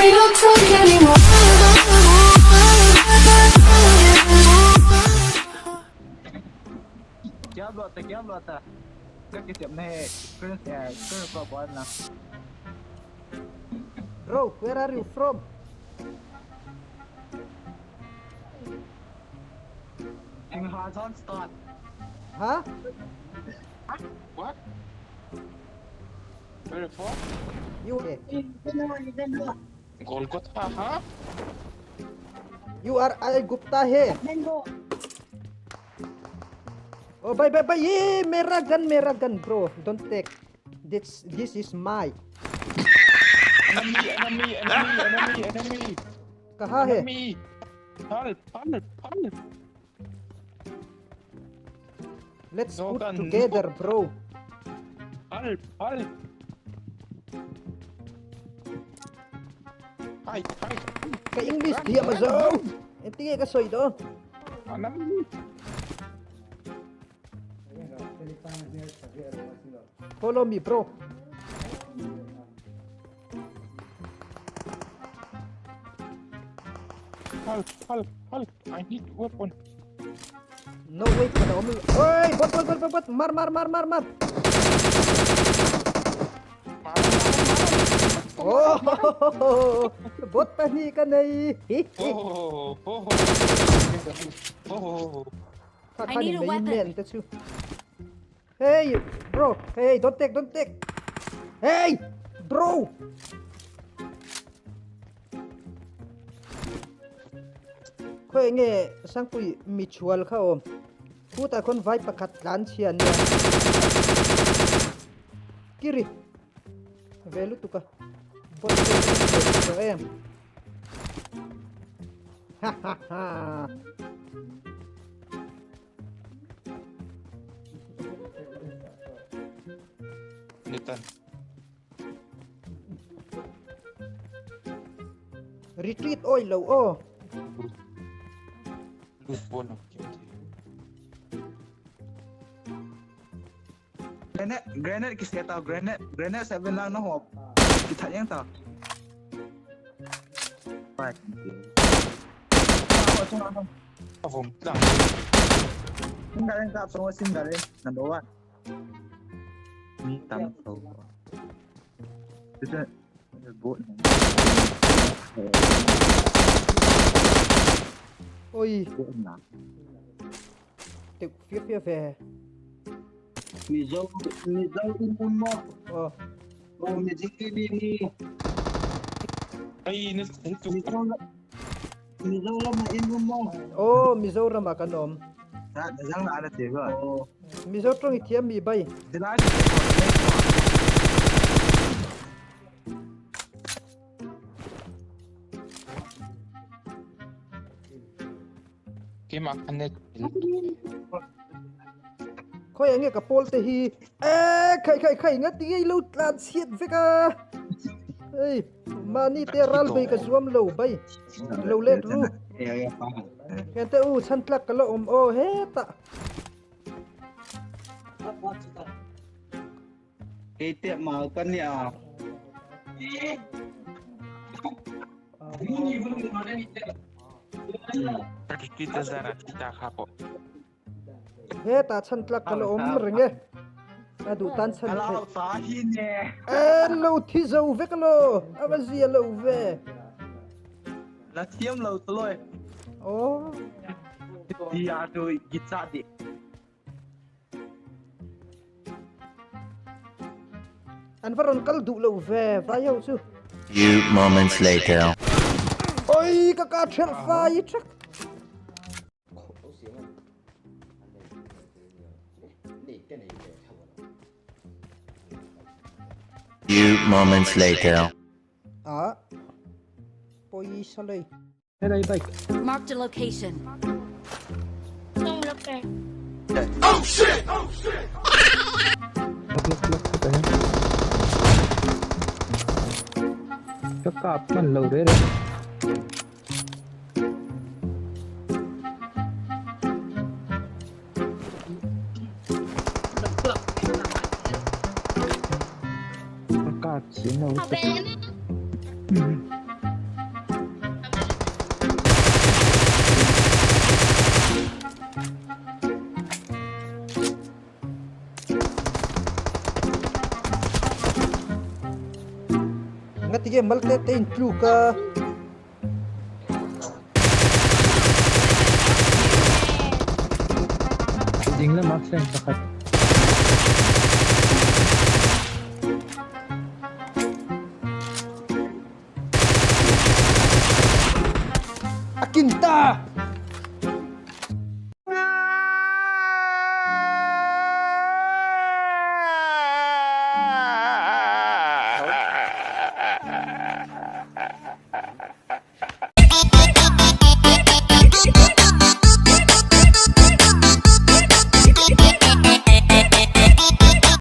We don't talk anymore. क्या बात है, क्या बात है? क्या अपने Bro, where are you from? Singhason start. Huh? What? Where from? You Golgotha, huh? You are I Gupta है. Oh, bye bye bye. Yeah, mera gun, bro. Don't take. This is my. Enemy, enemy, enemy, enemy, enemy. कहाँ है? Enemy. Help, help, help. Let's No put gun. together, bro. Help, help. Hi, hi. Ka English dia mazo. Enti ka soy do. Enemy. Follow me, bro. Help, help, help. I need weapon. No wait ka na. Oy, bot bot bot bot bot. Mar mar mar mar mar. Oh, bot pa ni ka nai. Oh, oh, oh, oh. Kha I need ni a mai weapon. men te chu. Hey, bro. Hey, don't take, don't take. Hey, bro. Khoi nge sangpui mi chual kha om. Khu ta kon vai pakhat tlan chian ya. Kiri. Velu tuka. Bot te em. Ha ha ha. Nitan. Retreat oi lo o. Loot bonus. Granite, granite किसके था? Granite, granite 7 lang na ho. Kita yang ta. Baik. Vom lang. Single kap semua single number 1. Ni tam tau. Itu bot. Oi, Bot na. te phía phía về. Mizo Mizo in mo. Ờ, Oh, Mizo ni Ay, nis Mizo Mizoram in mo. ô Mizoram à kanom. Dah, jangan ada tiga. Oh, Mizo trong thiam mi bay. Jelas. Ke makanet. Khoi anh ka pol te hi. Ê, khai khai khai ngat ti lo tlan chiat veka. Ê, mani te ral bay ka zuam lo bay. Lo let ru. ya ya faham. Ngan te u chan tlak ka lo om o he ta. Ete makan ya. Kita zara kita khapo. He ta chan tlak ka lo om renge. A du tan chan Kalau sahi ni. Ê, lo thi zo vek lo. Ava zia lo ve. Lah tiam lo teloi. Oh, Dia tu gitar di. an varon kal du lo ve vai ho chu. Few moments later. Ôi, ka ka thel fai chak. Few moments later. À. Poi salei. Marked a location. Ngatige malte te in tluk a. Ding lamah flank pakhat. A kin ta!